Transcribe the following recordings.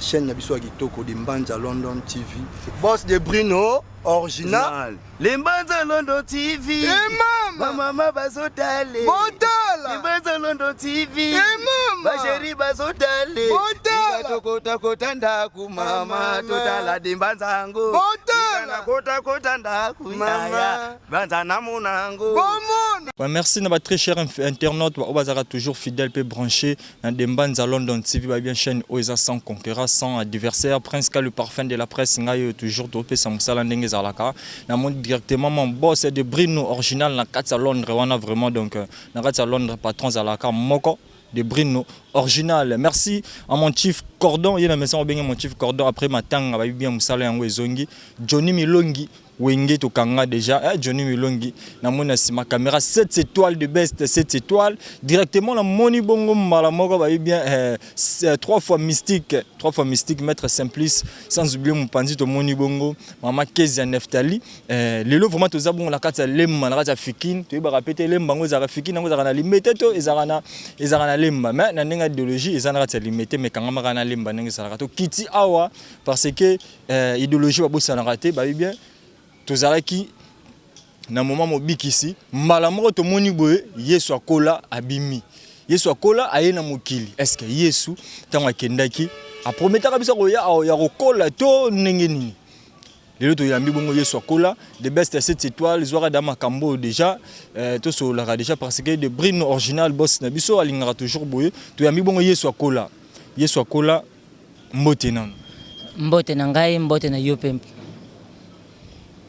chaîne na biso ya kitoko de Mbanza London TV. Boss de Bruno original. Le Mbanza London TV. Eh mama. Ba mama bazotale. Botala. Le Mbanza London TV. Eh mama. Ba chéri bazotale. Botala. Tokota kota ndaku mama Mama. totala dimbanza yango. Botala. Kota kota ndaku Mama. yaya. Banza namunango. Bomona. Ouais, merci na ba très cher internaute ba bazaka toujours fidèle pe branché na Dembanza London TV ba bien chaîne oyo eza sans concurrent sans adversaire Prince Ka le parfum de la presse ngai oyo toujours topesa mosala ndenge ezalaka na moni directement mon boss de Brino original na kati ya Londres wana vraiment donc na kati ya Londres patron azalaka moko de Brino original. Merci à mon chief Cordon, il y a maison mon chief Cordon après matanga ba bien musala yango ezongi Johnny Milongi Wenge tokanga déjà eh, Johnny Milongi na moni na sima caméra 7 étoiles de best 7 étoiles directement na moni bongo mbala moko ba bien eh, trois fois mystique trois fois mystique maître Simplice sans oublier mopanzi to moni bongo mama Kezia Neftali eh, lelo vraiment toza bongo na kati ya lemba na kati ya fikine toyebaka pe te lemba yango ezalaka fikine yango ezalaka na limete to ezalaka na ezalaka na lemba mais na ndenge ya idéologie eza na kati ya limete mais kangamaka na lemba ndenge ezalaka tokiti awa parce que eh, idéologie babosanaka te bayebi bien tozalaki na moment mobikisi mbala moko tomoni boye Yesu akola abimi Yesu akola aye na mokili est-ce que Yesu ntango akendaki aprometaka biso koya ya kokola to ndenge nini lelo toyambi bongo Yesu akola the best ya 7 étoiles zwaka da makambo oyo déjà eh, tosololaka déjà parce que de Brino original boss na biso alingaka toujours boye toyambi bongo Yesu akola Yesu akola mbote nano. Mbote na ngai, mbote na yo pe.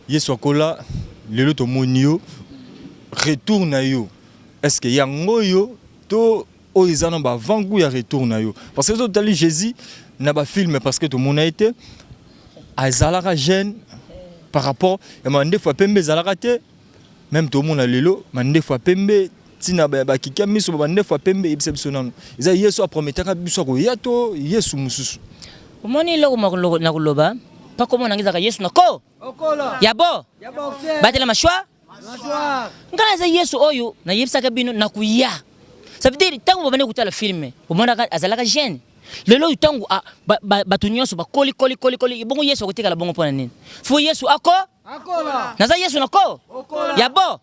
Yesu akola lelo tomoni yo retour na yo est-ce que yango yo to oyo eza na ba avant goût ya retour na yo parce que totali Jésus na ba film parce que tomona ye te azalaka jeune par rapport ya mandefu ya pembe ezalaka te même tomona lelo mandefu ya pembe ntina bakikia miso ba mandefu ya pembe eyebisa biso nano eza Yesu aprometaka biso akoya to Yesu mosusu. Omoni eloko moko na koloba pa komona ngai ezalaka Yesu na ko ya bo batela mashwa ngai naza Yesu oyo nayebisaka bino na koya. Ça veut dire ntango bobandi kotala film omonaka azalaka jeune lelo oyo ntango bato nyonso bakoli koli koli koli bongo Yesu akotikala bongo mpo na nini? Fo Yesu ako naza Yesu na ko ya bo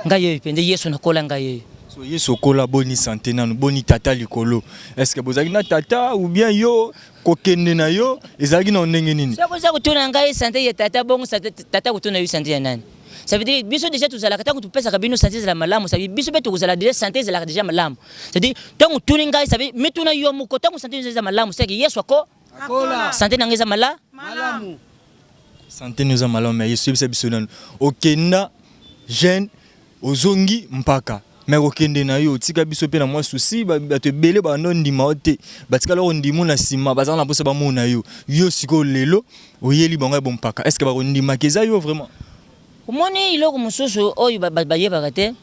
ngai oyo mpenza Yesu nakola ngai oyo. So Yesu okola boni santé nanu boni tata likolo est-ce que bozalaki na tata ou bien yo kokende na yo ezalaki na ndenge nini? Soki oza kotuna ngai santé ya tata bongo tata kotuna yo santé ya nani? Ça veut dire biso déjà tozalaka ntango topesaka bino santé ezala malamu, ça veut dire biso mpe tokozala déjà santé ezalaka déjà malamu. C'est-à-dire ntango otuni ngai ça veut dire mituna yo moko ntango santé eza malamu c'est que Yesu ako santé na ngai eza malamu. Santé no eza malamu mais Yesu yebisa biso nanu okenda jeune ozongi mpaka mais kokende na yo otika biso mpe na mwa souci bato ebele bando ndima yo te batikala kondima na nsima bazala na mposa bamona yo yo sikoyo lelo oyeli bango ya bompaka est ce que bakondimaka eza yo vraiment? Omoni eloko mosusu oyo bayebaka te,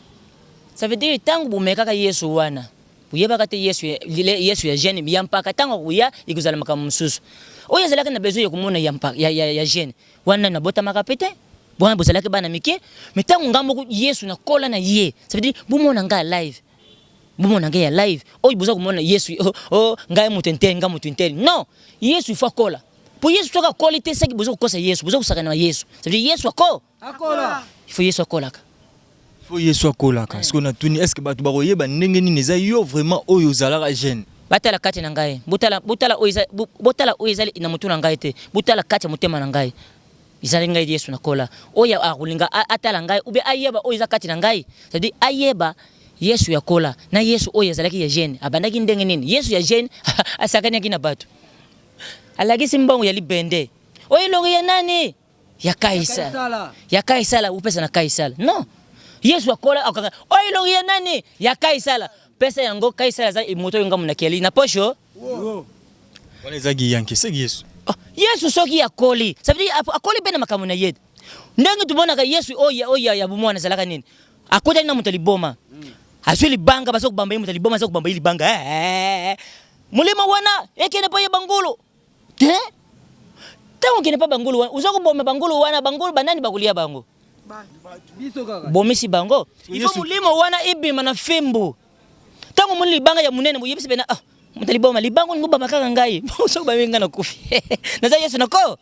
ça veut dire ntango bomekaka Yesu wana boyebaka te Yesu, Yesu ya jeune ya mpaka ntango akoya ekozala makambo mosusu oyo azalaki na besoin ya komona ya, ya, ya, ya jeune wana nabotamaka pe te wana bozalaki bana mike mais ntango nga moko Yesu nakola na ye ça veut dire bomona nga live bomona nga ya live oyo boza komona Yesu oh, oh, ngai moto nteli nga moto nteli non Yesu il faut akola po Yesu soki akoli te saki boza kokosa Yesu boza kosakana na Yesu ça veut dire Yesu ako akola il faut Yesu akolaka faut Yesu akolaka sikoyo natuni est ce que bato bakoyeba ndenge nini eza yo vraiment oyo ozalaka jeune? Batala kati na ngai botala botala oyo eza botala oyo ezali na motu na ngai te botala kati ya motema na ngai ezali ngai Yesu nakola oyo akolinga atala ngai ou bien ayeba oyo eza kati na ngai c'est à dire ayeba Yesu ya kola na Yesu oyo azalaki ya jeune abandaki ndenge nini Yesu ya jeune asakaniaki na bato alakisi mbongo ya libende oyo elongi ya nani ya Kaisala ya Kaisala upesa na Kaisala non Yesu akola akanga oyo elongi ya nani ya Kaisala pesa yango Kaisala aza moto oyo ngambo na keli na posho wana ezaki yanke seki Yesu oh, Yesu soki akoli ça veut dire akoli mpe na makambo na ye ndenge tomonaka Yesu oyo oyo ya bomwana azalaka nini akotani na moto ya liboma azwi libanga baza kobamba ye moto ya liboma aza kobamba ye libanga eh, eh, eh. molimo wana ekende mpo ye bangulu te ntango okende mpa bangulu wana oza koboma bangulu wana bangulu banani bakolia bango bomisi bango il faut molimo wana ebima na fimbu ntango omoni libanga ya monene boyebisi pena ah, Moto liboma libango olingi obama kaka ngai. Soki obami ngai nakufi. Naza Yesu nako.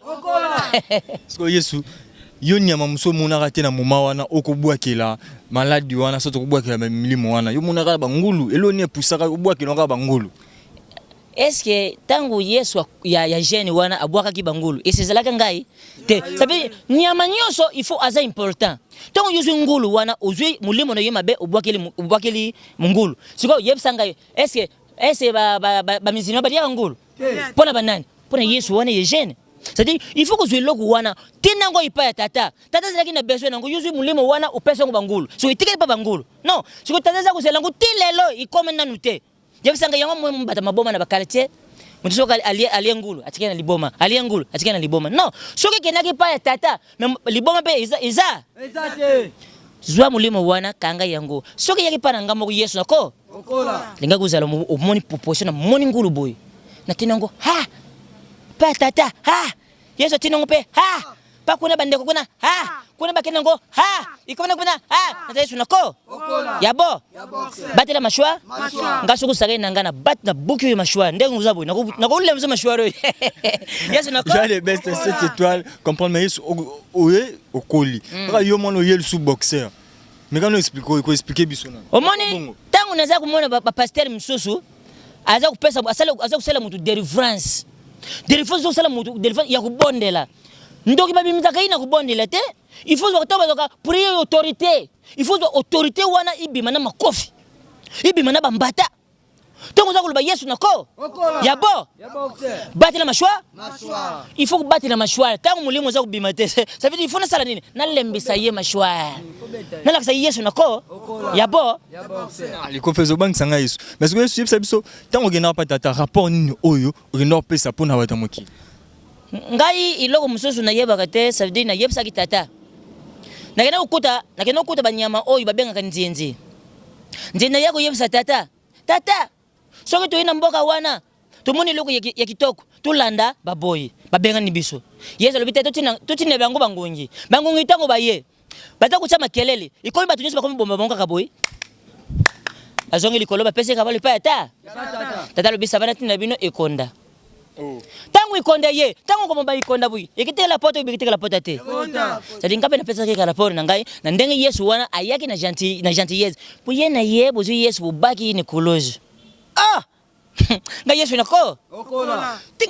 Sikoyo Yesu, yo nyama mosusu omonaka te na moma wana okobwakela maladi wana, soki okobwakela milimo wana, yo omonaka bangulu, eloko nini epusaka obwakela kaka bangulu? Est-ce que tango Yesu ya, ya jeune wana abwakaki bangulu, ese ezalaka ngai te? Ça veut dire nyama nyonso il faut aza important. Tango yo ozwi ngulu wana, ozwi molimo na ye mabe, obwakeli obwakeli mongulu. Sikoyo yebisa ngai, est-ce que est-ce que ba ba ba, ba musulman baliaka ngulu? Pona banani? Pona Yesu wana ye jeune. C'est-à-dire il faut kozwa eloko wana tina yango epai ya tata. Tata azalaki na besoin nango, yo ozwi molimo wana opesa yango bangulu. Sikoyo etikali mpa bangulu. Non, sikoyo tata aza kozela yango ti lelo ikoma nanu te. Yebisa ngai yango moi bato maboma na ba quartier moto soki alie alie ngulu atikali na liboma alie ngulu atikali na liboma non soki ekendaki epai ya tata me liboma mpe eza eza zwa molimo wana kanga yango soki eyaki epai na ngai moko yesu nako linga kozala omoni proposition na moni ngulu boye natini yango ha pa tata ha Yesu atindi yango mpe ha pa kuna bandeko kuna ha kuna bakende yango ha ikomana kuna ha naza Yesu nako ya bo batela mashwa nga soki osakani na nga na bat na buki oyo mashwa ndenge oza boye nakolemisa mashwa oyo Yesu nako Jean le best 7 étoiles comprendre mais Yesu oye okoli kaka yo mwana oye lisusu boxeur mais kana explique ko expliquer biso nanu omoni ntango naza komona ba pasteur mosusu aza kopesa aza kosala moto delivrance delivrance osala moto delivrance ya kobondela ndoki babimisaka ye na kobondela te il faut zwa bazwaka priere autorité il faut zwa autorité wana ibima na makofi ibima na bambata ntongo oza koloba yesu na ko ya bo batela mashwa il faut kobatela mashware ntango molimo oza kobima te ça veut dire il faut nasala nini nalembisa ye mashware nalakisa yesu na ko ya bo Ah, likofi ezobangisa ngai yesu mais sikoyo yesu yebisa biso ntango okendaka pa tata rapport nini oyo okendaka kopesa mpo na bato ya mokili ngai eloko mosusu nayebaka te ça veut dire nayebisaki tata nakenda kokuta nakenda kokuta banyama oyo babengaka nzinzi nzinzi naya koyebisa tata tata soki toye na mboka wana tomoni eloko ya kitoko tolanda baboyi babengani biso yesu alobi te totinda bango bangungi bangungi ntango baye baza kotya makelele ekomi bato nyonso bakomi bomba bango kaka boye bazongi likolo bapesi kabalo epai ya ta tata alobi sava natinda bino ekonda oh. ntango ikonda ye ntango okomomba ikonda boye ekitekela poto ekitekela pota te cetadi ngai mpe napesaki kaka rapport na ngai na ndenge yesu wana ayaki na gentillesse po ye na ye bozwi yesu bobaki ye na ekolozi ah ngai yesu nako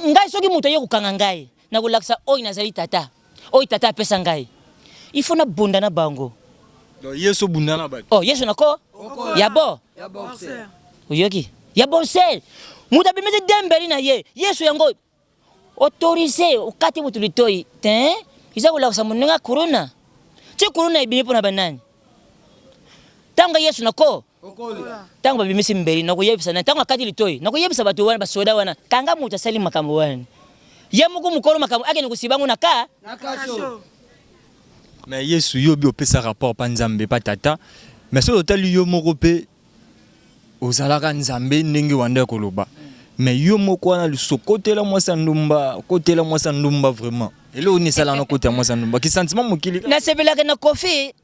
ngai soki moto aye kokanga ngai nakolakisa oyo nazali tata oyo tata apesa ngai il faut nabunda na bango yesu obunda na bato oh yesu nako ya bo oyoki ya boxer moto abimisi dembeli na ye yesu yango autorise okati moto litoi te eza kolakisa moninga corona ti corona ebimi mpo na banani ntango yesu nako ntango babimisi mbeli nakoyebisa na ntango akati litoi nakoyebisa bato wana basoda wana kanga moto asali makambo wana ye moko mokolo makambo akende kosiba yango na ka mais yesu yo obi opesa rapport pa nzambe pa tata mais soki otali yo moko mpe ozalaka nzambe ndenge wanda koloba mais yo moko wana lisusu okotela mwasi ya ndumba okotela mwasi ya ndumba vraiment eloko nini esalaka na kotela mwasi ya ndumba kisentiment mokili nasepelaka na kofi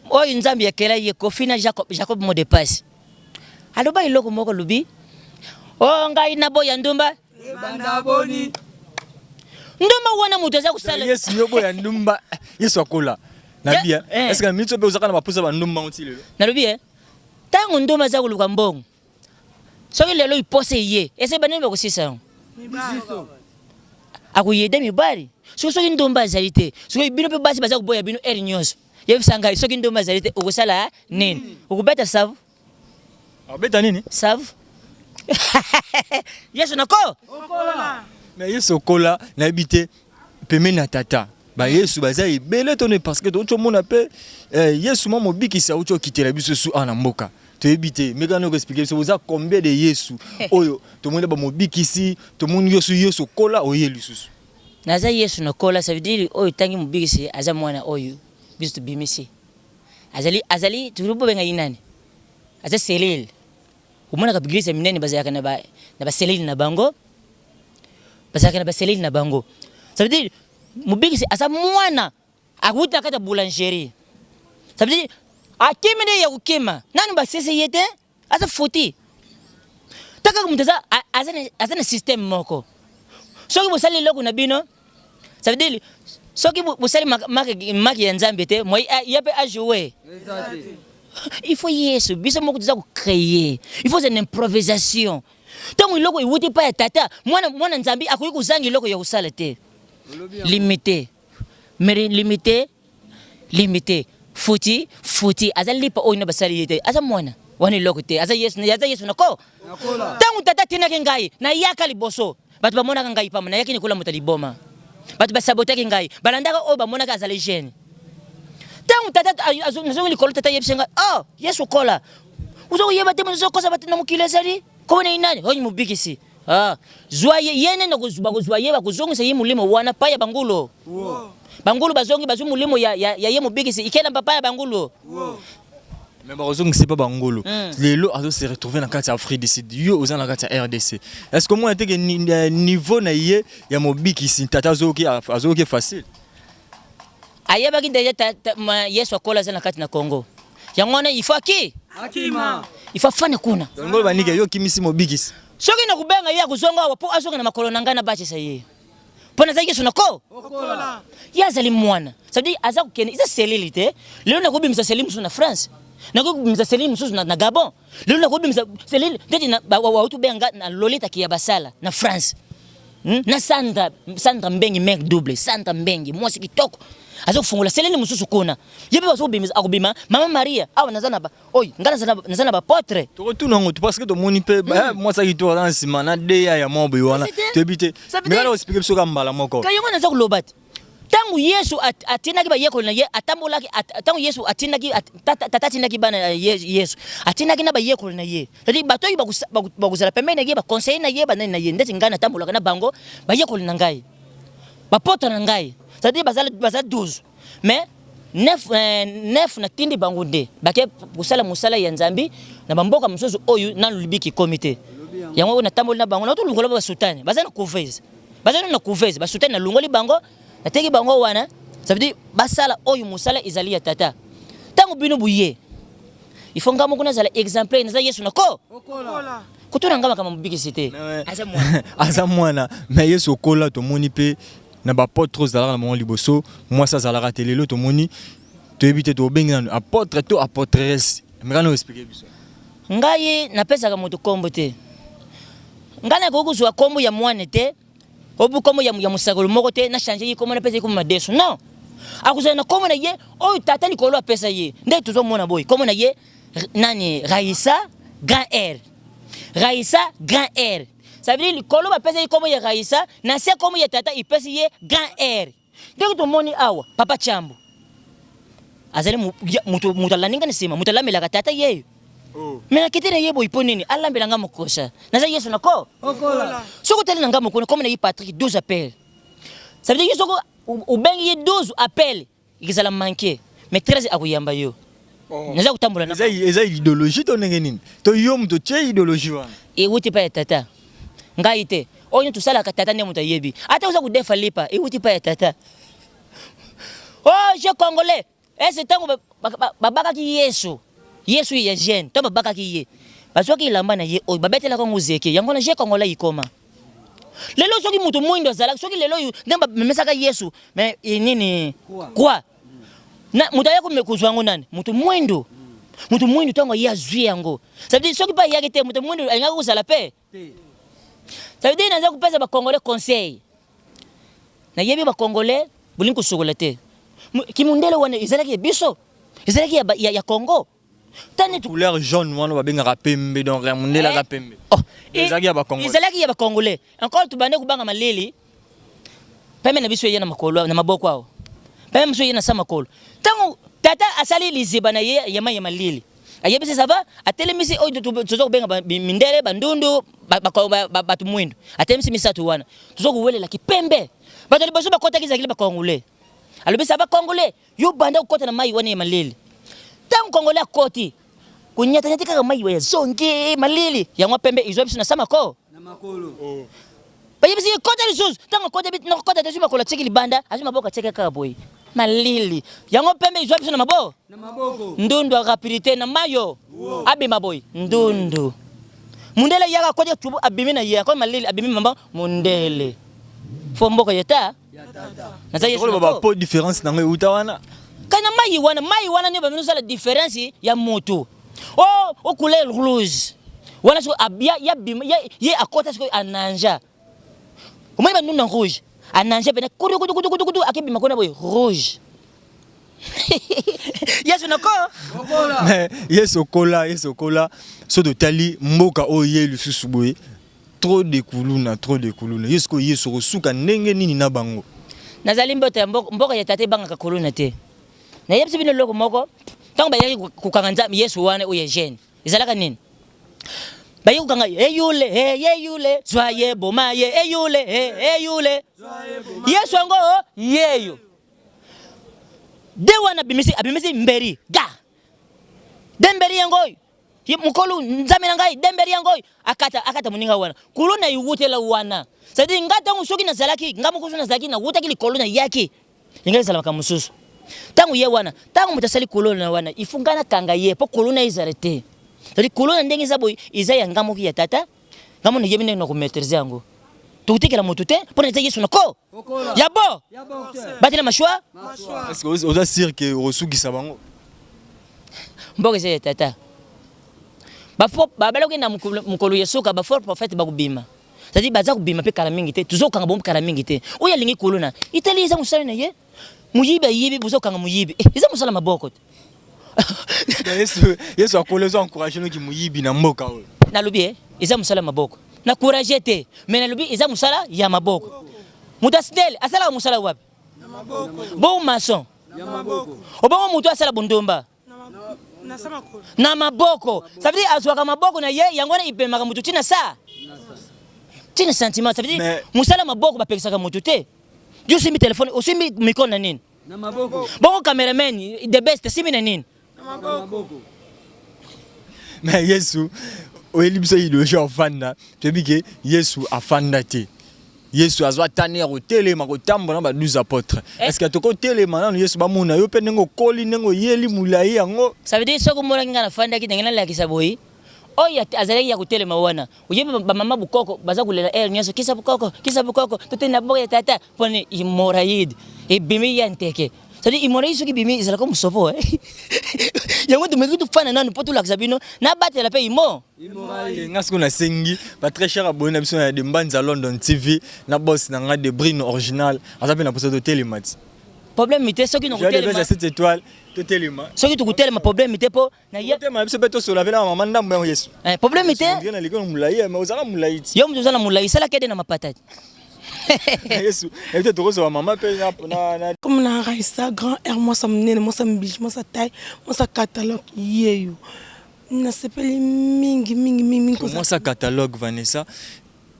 oyo nzambe akela ye kofi na jacob, jacob mot de passe aloba eloko moko alobi o oh, ngai naboya ndumba ndumba wana moto aza kosala yesu yo boya ndumba yesu akola na bien eh. est-ce que minso pe ozaka na baposa ba ndumba ngo ti lelo nalobi eh ntango ndumba aza koluka mbongo soki lelo iposa eye ese banani bakosisa yango akoyede mibali soki soki ndomba azali te soki bino mpe basi baza koboya bino heure nyonso yebisa ngai soki ndomba azali te okosala nini okobeta savu obeta nini savu yesu nako mais yesu okola nayebi te pembeni na tata bayesu baza ebele to ne parce que touti omona mpe eh, yesu mwa mobikisi auti okitela biso su awa na mboka toyebi te meka noko explike biso boza combien de yesu oyo tomoni bamobikisi tomoni yesu yesu okola oye lisusu naza yesu nakola ça veut dire oyo tangi mobikisi aza mwana oyo biso tobimisi azali azali tobobenga ye nani aza selile omonaka baeglise ya minene bazalaka na ba na baselile na bango bazalaka na baselile na bango ça veut dire mobikisi aza mwana Awuti na kati ya boulangerie. Ça veut dire akimi nde ya kokima. Nanu basese ye te, aza foti. Taka moto aza aza aza na système moko. Soki bosali eloko na bino, ça veut dire soki bosali maki ya Nzambe te, moi ye pe a jouer. Il faut Yesu, biso moko toza ko créer. Il faut une improvisation. Tango eloko ewuti epai ya tata, mwana mwana Nzambe akoki kozanga eloko ya kosala te. Limité. Mais limité, limité. Futi, futi, aza lipa oyo na basali ye te. Aza mwana. Wana eloko te. Aza Yesu, aza Yesu na ko. Tango tata atindaki ngai, nayaka liboso. Bato bamonaka ngai pamba, nayaki nikola moto ya liboma. Bato basabotaki ngai, balandaka oyo bamonaka azali jeune. Tango tata nazongi likolo, tata ayebisi ngai, oh, Yesu kola. Oza koyeba te moto okosa bato na mokili ezali kombo na ye nani? Oyo mobikisi. Ah, zwa ye, ye nde bakozwa ye, bakozongisa ye molimo wana pa ya bangulo. Bangulu bazongi bazwi molimo ya, ya, ya ye mobikisi ikela papa ya bangulo. Mais bakozongisa pa bangulu. Lelo azo se retrouver na kati ya Afrique du Sud. Yo oza na kati ya RDC. Est-ce que moi te que niveau na ye ya mobikisi tata azoki azoki facile? Ayebaki deja ta, ta, ma, Yesu akola aza na kati na Congo. Yango wana il faut aki akima. Il faut afanda kuna. Ngolo banike yo kimisi mobikisi. Soki nakobenga ye akozonga awa mpo azonga na makolo na ngai nabatisa ye. Mpo nazali Yesu na ko. Ye azali mwana. Ça veut dire aza kokende eza selili te. Lelo nakobimisa selili mosusu na France. Nakobimisa selili mosusu na, na Gabon. Lelo nakobimisa selili ndeti na bauti kobenga na Lolita Kiyabasala na France. Na Sandra, Sandra Mbengi mère double, Sandra Mbengi mwasi kitoko. Aza kofungola selili mosusu kuna. Ye mpe bazobimisa akobima Mama Maria awa naza na ba oyo ngai naza na naza na ba apotre. Tokotuna yango parce que tomoni mpe mwasi ya kitoko aza na nsima na deya ya mwa boye wana toyebi te. Mais kaka expliquer biso kaka mbala moko. Ka yango naza koloba te. Tango Yesu atindaki bayekoli na ye, atambolaki, tango Yesu atindaki, tata atindaki bana ya Yesu, atindaki na bayekoli na ye. C'est-à-dire bato oyo bakozala pembeni na ye, ba conseiller na ye, banani na ye, ndeti ngai natambolaka na bango, bayekoli na ngai, bapotre na ngai. C'est-à-dire baza 12. Mais 9, 9 natindi bango nde bake kosala mosala ya Nzambe na bamboka mosusu oyo nanu libiki ekomi te. Yango oyo natamboli na bango, natolongola ba soutane, baza na couveuse. Baza nanu na couveuse, ba soutane nalongoli bango, nateki bango wana, ça veut dire basala oyo mosala ezali ya tata. Tango bino boye, il faut nga moko nazala exemplaire, naza Yesu na ko. Kotuna nga makambo mobikisi te. Aza mwana. Aza mwana, mais Yesu okola tomoni pe na ba apotre ozalaka na bango liboso, mwasi azalaka te lelo tomoni toyebi te tobengi nanu apotre to apotresse. Mais kana expliquer biso. Ngai napesaka moto kombo te. Ngai nakoki kozwa kombo ya mwana te, obu kombo ya, ya mosakoli moko te, na changer ye kombo napesa ye kombo madesu. Non. Akozala na kombo na ye oyo tata likolo apesa ye. Nde tozomona boye kombo na ye nani Raissa grand R. Raissa grand R. Ça veut dire likolo bapesa ye kombo ya Raissa, na se kombo ya tata ipesi ye grand R. Ndenge tomoni awa papa Chambo azali moto moto alandi nga na nsima, moto alambelaka tata yeyo. Oh. Me nakiti na ye boye mpo nini alambela nga mokosa naza Yesu na ko soki otali na nga mokona comme na ye Patrick 12 appel, ça veut dire soki obengi ye 12 appel ekozala manque mais 13 akoyamba yo. Oh. Naza kotambola na eza idéologie to ndenge nini to yo moto otie idéologie wana ewuti epai ya tata ngai te. Oyo nyonso tosalaka tata nde moto ayebi. Ata oza kodefa lipa ewuti epai ya tata. Oh je congolais ese ntango babakaki Yesu, Yesu ya jeune ntango babakaki ye bazwaki elamba na ye oyo babetelaka yango zeke, yango wana je congolais ikoma lelo. Soki moto mwindo azalaki, soki lelo oyo ndenge bamemesaka Yesu mais nini croix na moto aya kozwa yango nani? Moto mwindo. Moto mwindo ntango ye azwi yango, ça veut dire soki mpe ayaki te moto mwindo alingaki kozala mpe. Ça veut dire naza kopesa ba congolais conseil. Nayebi ba congolais bolingi kosokola te. Kimundele wana ezalaki ya biso, ezalaki ya, ya, ya Congo. Tani couleur jaune wana babengaka pembe, donc ya mundele aza pembe. Oh, ezalaki ya ba congolais. Ezalaki ya ba congolais. Encore tubande kubanga malili. Pembe na biso eye na makolo na maboko awa. Pembe biso eye na sa makolo. Tango tata asali liziba na ye ya mai ya malili. Ayebisi ça va, atelemisi oyo toza kobenga ba mindele, ba ndundu, bato mwindu. Atelemisi misato wana. Toza kowelela kipembe. Bato liboso bakotaki ezalaki ba congolais. Alobi ça va congolais, yo banda kokota na mai wana ya malili. Tango congolais akoti, konyata nyati kaka mai ya zongi malili. Yango pembe izwa biso na sa makolo. Na makolo. Bayebisi ye kota lisusu. Tango akota bi nakokota te, azwi makolo atiaki libanda, azwi maboko atiaki kaka boye. Malili. Yango pembe izwa biso na maboko. Na maboko. Ndundu ya rapidite na mayo. Abima boye. Ndundu. Mundele yaka akoti cubu abimi na ye akomi malili abimi mamba mundele. Fo mboka ya ta naza Yesu Tokoloba ba po différence nango euta wana. Kana mayi wana mayi wana nde bamino sala différence ya moto. Oh, o couleur rouge. Wana siko abia ya bima ya ye akota siko ananja. Omoni ba ndunda rouge. Ananja pena kudu kudu kudu kudu kudu akebima kona boye rouge. Yesu nako. Mais Yesu okola, Yesu okola. So totali mboka oyo ye lisusu boye. Trop de kuluna, trop de kuluna. Ye sikoyo Yesu okosuka ndenge nini na bango? Nazali mboto ya mboka, mboka ya tata ebangaka kuluna te. Nayebisi bino eloko moko, ntango bayaki kokanga Nzambe Yesu wana oyo ya jeune, ezalaka nini? Bayaki kokanga eyule, eyule, zwa ye boma ye, eyule, eyule. Yesu yango yeyo. De wana abimisi abimisi mberi ga. De mberi yango oyo. Ye mokolo nzambe na ngai demberi yango oyo akata akata moninga wana kuluna ewutela wana c'est-à-dire nga ntango soki nazalaki nga moko soki nazalaki nawutaki likolo nayaki engaki ezala makambo mosusu ntango ye wana ntango moto asali kuluna wana il faut ngai nakanga ye mpo kuluna ezala te c'est-à-dire kuluna ndenge eza boye eza ya nga moko ya tata nga moko nayebi ndenge na komaîtrise yango tokotikela moto te mpo na eza yesu na ko ya bo batela mashwa. Est-ce que oza sûr que okosukisa bango? Mboka eza ya tata. Babala kokenda mokolo ya suka ba faux prophète bakobima. C'est-à-dire baza kobima mpe kala mingi te, tozokanga bango kala mingi te. Oyo alingi kolona, itali eza mosala na ye. Moyibi ayibi, bozokanga moyibi. Eh, eza mosala maboko te. Yesu, Yesu akola ezo encourager noki moyibi na mboka oyo. Nalobi eh, eza mosala maboko. Na courager te, mais nalobi eza mosala ya maboko. Moto asidele asalaka mosala wapi? Bo maçon. Obongo moto asala bondumba. Na maboko. Ça veut dire azwaka maboko na ye yango wana ipemaka moto tina sa. Tina sentiment, ça veut dire mosala maboko bapekisaka moto te. Yo osimbi telefone, osimbi micro na nini? Na maboko. Bongo cameraman the best simbi na nini? Na maboko. Mais Yesu oyeli biso idéologie afanda toyebi ke Yesu afanda te. Yesu azwa tani ya kotelema kotambola na ba 12 apôtres. Eh? Est-ce que tokotelema nanu Yesu bamona yo mpe ndenge okoli ndenge oyeli molai yango? Ça veut dire soki omonaki ngai nafandaki ndenge nalakisa boye oyo azalaki ya kotelema wana oyebi bamama bukoko baza kolela heure nyonso kisa bukoko kisa bukoko tote na boko ya tata mpona hemorraïde ebimi ya nteke c'est-à-dire hemorraïde soki ebimi ezalaka mosopo eh. Yango tomeki tofanda nanu mpo tolakisa bino nabatela mpe imo nga sikoyo nasengi ba très cher abonné na biso na de Mbanza London TV na boss na nga de Brino original aza mpe na posa totelema ti problème te soki nakotelema 7 étoiles totelema soki tokotelema problème te mpo na ye tema biso mpe tosola mpe na mama ndambo yango Yesu eh, problème te ndenge na likolo molai mais ozala molai ti yo moto oza na molai sala kede na mapata Yesu ete tokozwa mama mpe na na comme na Raissa grand R mwasa monene mwasa mbiji mwasa taille mwasa catalogue yeyo nasepeli mingi mingi mingi mingi mwasa catalogue Vanessa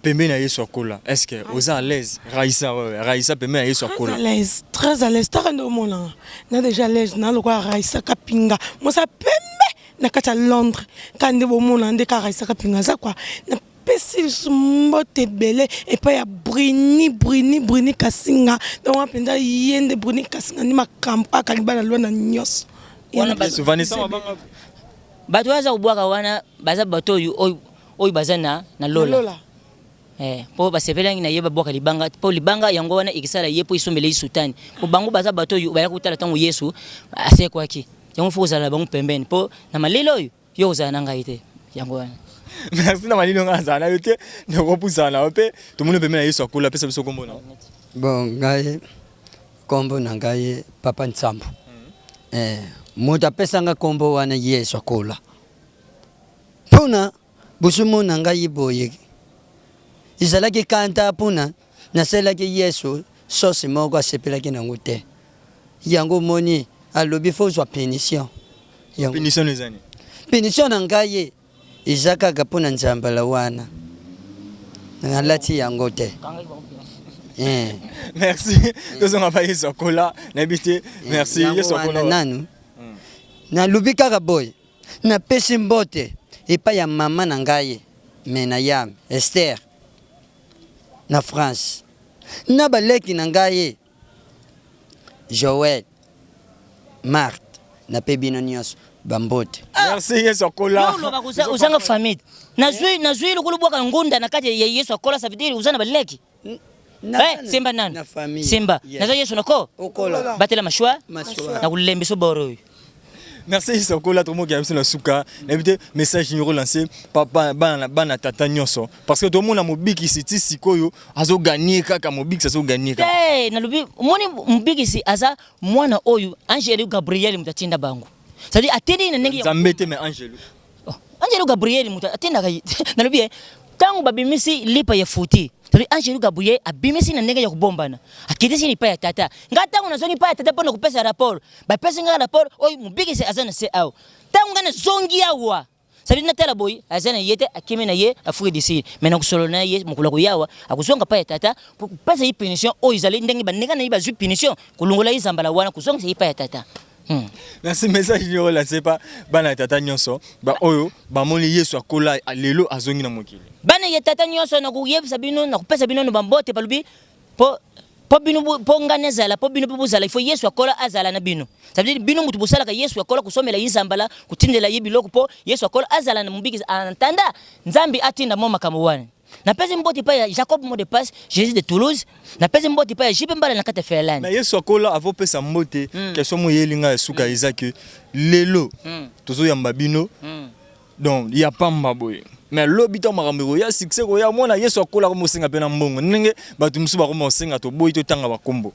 pembeni ya Yesu akola est-ce que oza à l'aise Raissa ouais, Raissa pembeni ya Yesu akola très à l'aise très à l'aise taka nde omonanga na déjà à l'aise na lokola Raissa Kapinga mwasa pembe na kati ya Londres kaka nde bomona nde kaka Raissa Kapinga aza quoi napesi lisusu mbote ebele epai ya Bruni Bruni Bruni Kasinga donc wana mpenza ye nde Bruni Kasinga nde makambo akangi bana lwana nyonso Yesu Vanessa mabanga bato baza kobwaka wana baza bato oyo oyo baza na, na lola, lola. Eh, po basepelaki na ye babwaka libanga po libanga yango wana ekisala ye po esombela ye sutani po bango baza bato oyo bayaki kotala ntango Yesu asekwaki yango fo kozala na bango pembeni po na malili oyo yo kozala na ngai te yango wana. Merci na malili ngai nazala na yo te nakopusana na yo mpe tomoni pembeni na Yesu akola apesa biso kombo na bon ngai kombo na ngai papa Nsambo eh, moto apesa nga kombo wana Yesu akola Pona bozomona ngai boye ezalaki kanda pona nasalelaki yesu sauce moko asepelaki nango te yango omoni alobi faut ozwa punition yango punition eza nini punition na ngai eza kaka pona nzambala wana nalati yango te eh. Merci tozonga pa yesu akola nayebi te merci yesu akola nanu nalobi kaka boye Napesi mbote epai ya mama na ngai Menayam Esther na France na baleki na ngai Joël, Marthe na pe bino nionso. Bambote. Merci Yesu akola. Yo oloba koza ozanga famille. Nazui nazui lokolo bwaka ngunda na kati ya Yesu akola ça veut dire oza na baleki. Eh, semba nani? Na famille. Semba. Yeah. Naza Yesu nako. Okola. Batela mashwa. Mashwa. Na kulembiso boro oyo. Merci Yesu akola tomoki ya biso na suka. Nayebi te message numéro lancé papa bana bana tata nyonso parce que tomona mobikisi ti sikoyo azo gagner kaka mobikisi azo gagner kaka. Te nalobi omoni mobikisi aza mwana oyo Angelo Gabriel moto atinda bango. C'est-à-dire atindi na ndenge ya Nzambe te mais Angelo. Oh, Angelo Gabriel moto atindaka ye nalobi ye ntango babimisi lipa ya futi c'est-à-dire Angelo Gabriel abimisi na ndenge ya kobombana akitisi lipa ya tata ngai ntango nazongi pa ya tata mpo na kopesa rapport bapesi ngai rapport oyo mobikisi aza na se awa ntango ngai nazongi awa c'est-à-dire natala boye aza na ye te akimi na ye Afrique du Sud mais nakosolola na ye mokolo akoya awa akozonga pa ya tata mpo kopesa ye punition oyo ezali ndenge baninga na ye bazwi punition kolongola ye zambala wana kozongisa ye pa ya tata. Merci message nio lancé pa bana ya tata nyonso ba oyo bamoni Yesu akola lelo azongi na mokili. Bana ya tata nyonso nakuyebisa bino nakupesa bino no bambote balobi po po bino po nga nazala po bino pe bozala il faut Yesu akola azala na bino. Ça veut dire bino mutu bosalaka Yesu akola kosomela ye zambala kotindela ye biloko po Yesu akola azala na mobikisi en attendant Nzambe atinda mwa makambo wana. Napesi mbote epai ya Jacob mot de passe Jesus de Toulouse. Napesi mbote epai ya JP Mbala na kati ya Finlande. Na Yesu akola avant opesa mbote question moko eyeli nga ya suka eza que lelo tozo yamba bino donc ya pamba boye mais lobi ntango makambo ekoya succès ekoya mwana Yesu akola akoma kosenga mpe na mbongo ndenge bato mosusu bakoma kosenga toboyi totanga bakombo.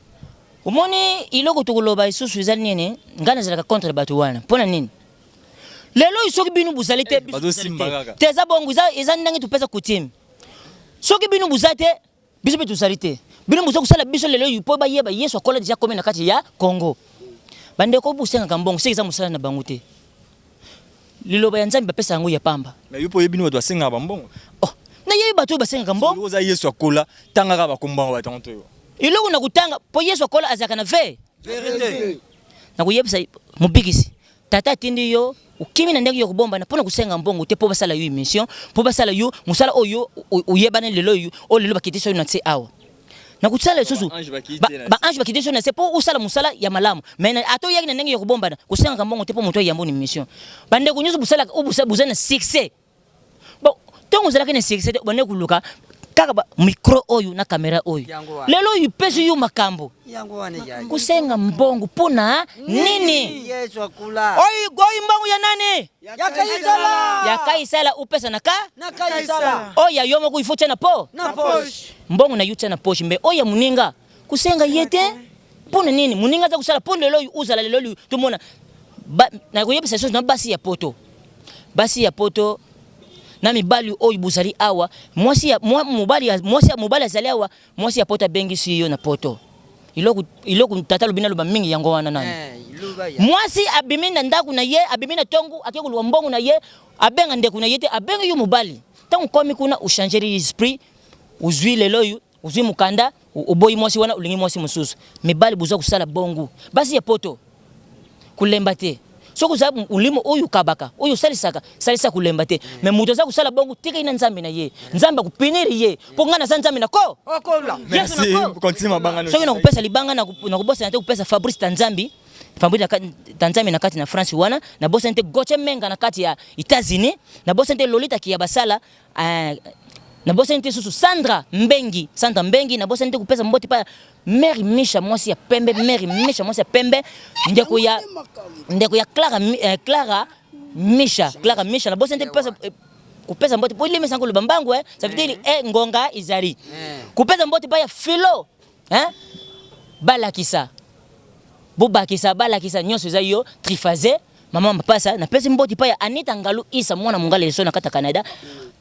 Omoni eloko tokoloba lisusu eza nini? Ngai nazalaka contre bato wana. Pona nini? Lelo oyo soki bino bozali te, biso tozali te. Te eza bongo, eza, eza ndenge topesa coutume. Soki bino boza te, biso mpe tozali te. Bino boza kosala biso lelo oyo mpo bayeba Yesu akola deja akomi na kati ya Congo. Bandeko bosengaka mbongo, soki eza mosala na bango te. Liloba ya Nzambe bapesa yango ya pamba. Mais yo mpe oyebi nini bato basengaka ba mbongo? Oh, nayebi bato oyo basengaka mbongo. Soki oza Yesu akola, tanga kaka bakombo yango bato yango toyeba. Eloko na kotanga mpo Yesu akola azalaka na ve. Verite. Nakoyebisa mobikisi Tata atindi yo okimi na ndenge ya kobombana mpo na kosenga mbongo te mpo basala yo emission mpo basala yo mosala oyo oyebani lelo oyo oyo lelo bakitisi yo na nse awa na kosala lisusu baange bakitisi yo na nse mpo osala mosala ya malamu mais ata oyaki na ndenge ya kobombana kosengaka mbongo te mpo moto ayamba na emission bandeko nyonso bosalaka oyo boza na succès Bon, ntango ozalaki na succès te obandaki koluka kaka ba micro oyo na kamera oyo. Lelo oyo epesi yo makambo. Kosenga mbongo mpo na nini? Yesu akula. Oyo oyo mbongo ya nani? Ya Kaisala. Ya Kaisala upesa na ka? Na Kaisala. Oyo ya yo moko il faut tia na po? Na poche. Mbongo na yo tia na poche mbe oyo ya moninga kosenga ye te. Mpo na nini? Moninga aza kosala mpo lelo oyo ozala lelo oyo tomona nakoyebisa lisusu na basi ya poto. Basi ya poto na mibali oyo bozali awa, mwasi ya mwa, mobali ya mwasi ya mobali azali awa, mwasi ya poto abengisi yo na poto. Eloko eloko tata alobi naloba mingi yango wana nani. Eh, mwasi abimi na ndako na ye, abimi na tongo, ake koluka mbongo na ye, abenga ndeko na ye te, abengi yo mobali. Tango okomi kuna o changer esprit, ozui lelo oyo, ozui mokanda, oboyi mwasi wana olingi mwasi mosusu. Mibali boza kosala bongo. Basi ya poto kolemba te. Soki oza molimo oyo okabaka, oyo osalisaka, salisa kolemba te. Mais moto aza kosala bongo, tika ye na Nzambe na ye. Nzambe akopunir ye. Po ngai naza Nzambe na ko. Okola. Yesu Merci. na ko. Continue mabanga no. Soki nakopesa libanga, nakobosana te kopesa Fabrice Tanzambi. Fabrice Tanzambi na kati na France wana. Nabosani te Gauthier Menga na kati ya Etats-Unis. Nabosani te Lolita Kiyabasala. Nabosani te susu Sandra Mbengi, Sandra Mbengi, nabosani te kopesa mbote pa Mary Misha mwasi ya pembe, Mary Misha mwasi ya pembe, ndeko ya ndeko ya Clara eh, Clara Misha, Clara Misha, nabosani te kopesa eh, kopesa mbote po limisa koloba mbangu eh, ça veut dire eh, ngonga ezali kopesa mbote pa ya Philo hein, balakisa bobakisa balakisa nyonso eza yo triphasé Maman Mapasa, napesi mbote pa ya Anita Ngalu Isa mwana mongala eso na kati ya Canada.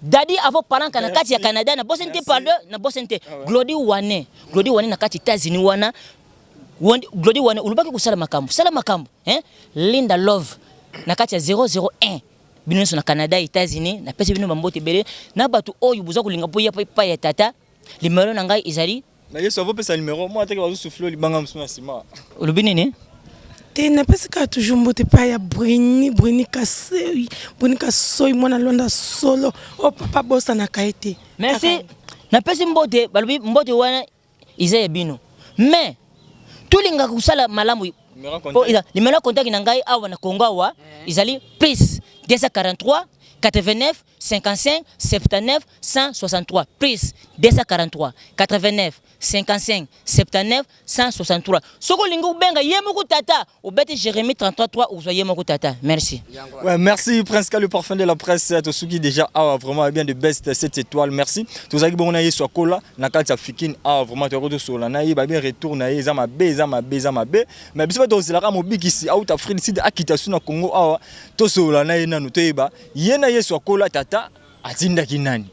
Daddy avo palanka na kati ya Canada na bosani te pardon na bosani te Glody Wane, Glody Wane na kati États-Unis wana. Glody Wane olobaki kosala makambo, sala makambo hein? Linda Love na kati ya 001 bino nyonso na Canada, États-Unis, napesi bino bambote ebele na bato oyo boza kolinga boya epai ya tata. Numero na ngai ezali Na Yesu avo pesa numero moi ateke bazo souffler libanga musu na sima. Olobi nini? Te napesi kaka toujours mbote epai ya Brini Brini Kasoi Brini Kasoi mwana Luanda solo oyo papa abosanaka ye te. Merci. Napesi mbote balobi mbote wana eza ya bino. Mais tolingaka kosala malamu. Po eza numéro ya contact na ngai awa na Congo awa ezali plus 243 89 55 79 163 plus 243 89 55 79 163. Soki olingi obenga ye moko tata, obeti Jérémie 33 3 okozwa ye moko tata. Merci. Ouais, merci Prince Ka, le parfum de la presse. Tosuki déjà awa vraiment bien de best 7 étoiles. Merci. Tozalaki bongo na Yesu akola na kati ya Fikin awa vraiment toyako tosola na ye ba bien retour na ye eza mabe eza mabe eza mabe. Mais biso bato tozelaka mobikisi auta Afrique du Sud akita su na Congo awa tosolola na ye nanu toyeba ye na Yesu akola tata atindaki nani.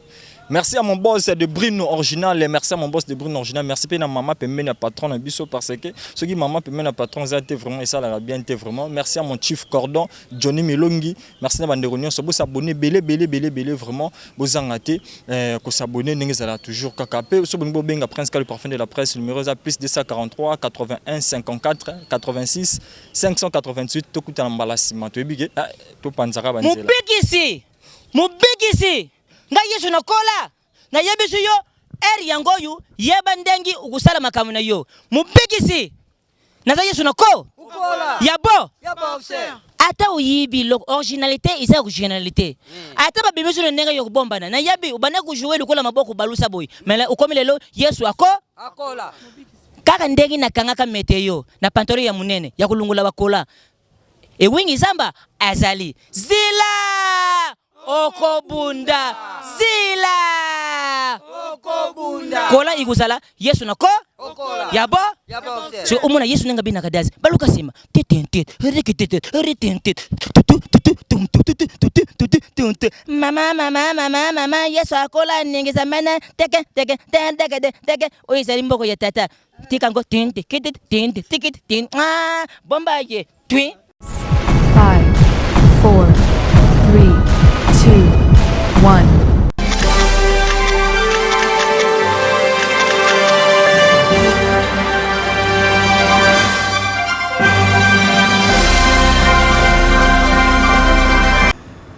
Merci à mon boss de Bruno original, merci à mon boss de Bruno original, merci pe na maman pembeni ya patron na biso parce que soki maman pembeni ya patron eza te vraiment esalaka bien te vraiment. Merci à mon chief cordon Johnny Milongi, merci na bandeko nyonso bo s'abonner bele bele bele bele vraiment bozanga te ko s'abonner ndenge ezalaka toujours kaka pe so bolingi bobenga Prince Ka le parfum de la presse numéro eza plus 243 81 54 86 588 tokutana mbala sima toyebi ke topanzaka ba nzela. Mobikisi! Mobikisi! Ngai Yesu nakola, nayebisi yo heure yango oyo, yeba ndengi okosala makambo na yo. Mobikisi! Naza Yesu nako ya bo ata oyibi eloko, originalite eza originalite. Ata babimisi yo na ndenge ya kobombana, nayebi obandaki ko jouer lokola maboko balusa boye, mais okomi lelo Yesu ako kaka ndenge nakangaka meteo na pantalon ya monene ya kolongola bakola ewingi zamba azali zila okobunda zila okobunda kola ikozala Yesu na ko ya bo so omona Yesu ndenge abinaka dazi baluka nsima tetente reketete retente tutu tutu tum tutu tutu tutu tum tu mama mama mama mama Yesu akola ningisa mene teke teke teke teke teke oyo ezali mboko ya tata tika ngo tinte kiti tinte tikiti tinte ah bomba ye twi 5, 4, 3, 2, 1.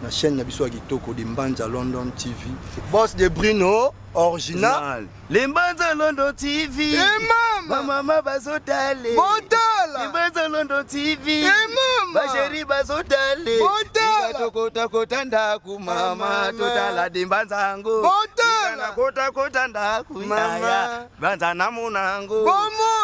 Na chaîne na biso ya kitoko de Mbanza London TV. Boss de Bruno original. Limbanza London TV. Eh mama. Ba mama bazotale. Botala. Limbanza London TV. Eh mama. Ba chéri bazotale. Botala. Tokota kota ndaku mama Mama. totala dimbanzango. Botala. Kota kota ndaku Mama. yaya. Banza namunango. Bomona.